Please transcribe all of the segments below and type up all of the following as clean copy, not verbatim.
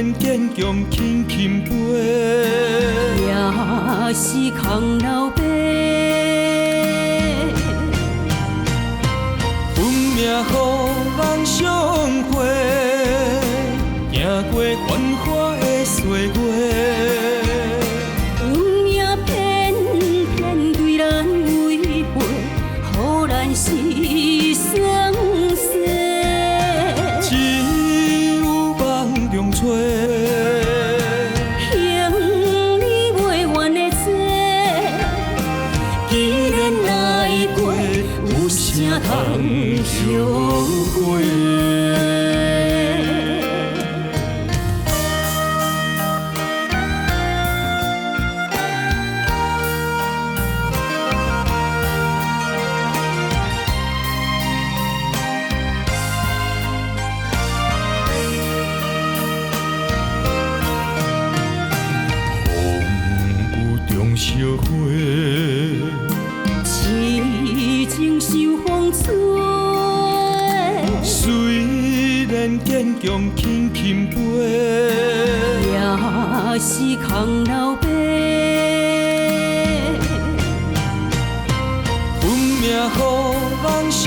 然堅強輕輕飛，也是空老爸。運命予人相會，行過繁華的歲月。運命偏偏對咱違背，予咱是雙世。只有夢中揣。還你袂完的債，既然來過，有啥通後悔？風雨中相會，痴情受風吹。雖然堅強輕輕飛，也是空老爸。運命予人相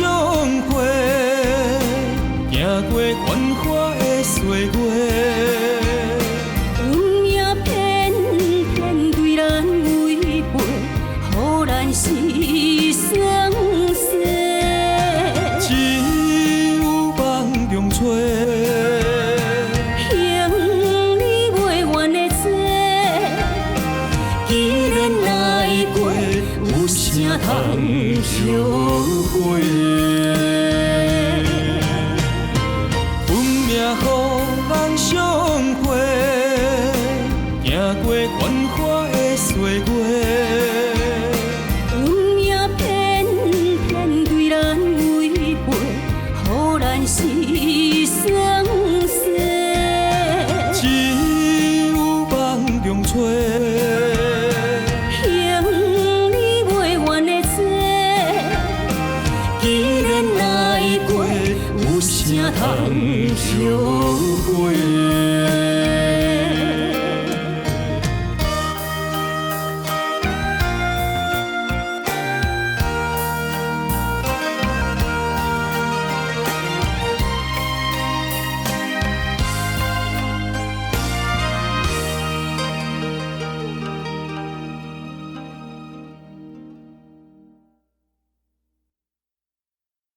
會，行過繁華的歲月。運命偏偏對咱違背，予咱是雙世。只有夢中揣。還你袂完的債，既然來過，有啥通後悔？運命予人相會，行過繁華的歲月。運命偏偏對咱違背，予咱是雙世。只有夢中揣。還你袂完的債，既然來過，有啥通後悔？